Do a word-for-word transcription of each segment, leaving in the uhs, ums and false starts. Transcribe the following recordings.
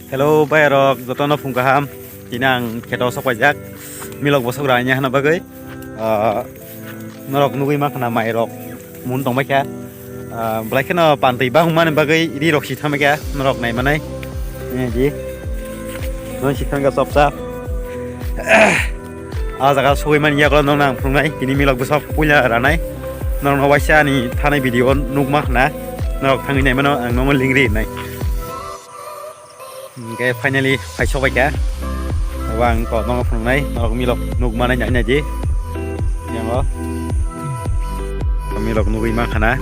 Hello, bayarok, jotono phung kaham. Tini ang kheto sok paijak. Milok bosok ranya hana bagwi. Ah, norok nugwi mankha na mairok mun tong baikha. Ah, belai kheno pantwi bangmani bagwi ri rok si thamkha norok nai manai. Eh, ji. Non si thamkha sop sap. Ah, jaga sogwi mani yago nong nang phungnai. Tini milok bosok puila ranai. Norok no waisa ani thanai video nukma khna. Norok thangwi nai mano ang nomo lingri nai. Hingke finally phaisok bai kha. Abo ang kok no phunuknai, norok milok nukmanai nai nai di. Yango. Milok nugwi mankha na.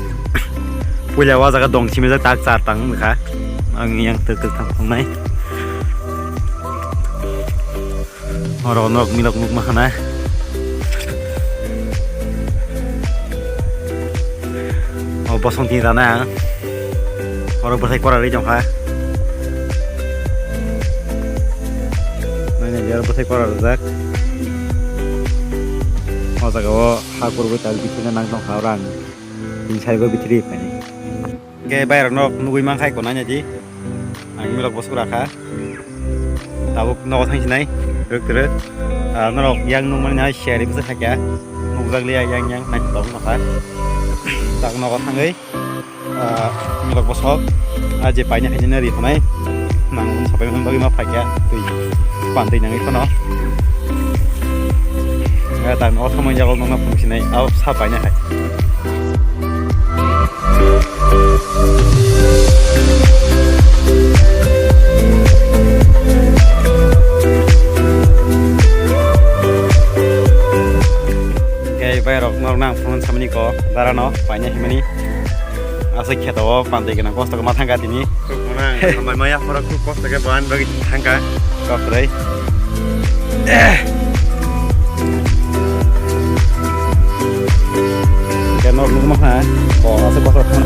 Puila o jaga dong simi jak tak char tang wngkha. Ang yang tuk tuk thang phunuknai. Oro norok milok nukma khana. O bosong tin rana ang. Oro bwthai kora ri tongkha. Nai nai oro bwthai kora rijak. O jaga o ha kurugwi tal bisingo nang tongkha oro ang. Tin sari go bitiri phani. Hingke bayarok norok nugwi mankha eko nanya di. Ang milok bosok rakha. Tabuk nogo thang sinai, rwk rwk. Ah, norok yang nukmani nai share bisa thakya. Nukjak liya yang yang nai tong nokha. Tak nogo thangwi, ah, milok bosok. Ah, je paina khaina ri khonai. Nang un sapai man bagwi ma phakya. Twi. Pantwi nangwi khono. Eh, tak nogo thangmani jago nokna phung sinai. Abo sa paina khai. Khe bayarok norok nang phone samani ko dara no paina himani asai kheto o pantwi gwnang kosto ma thangka tini. Khuk mwnang, hambai maya phoro khuk kosto khe bo ani bagwi thangka. Kokroi. Khe norok nukma kha, o asai kosto thang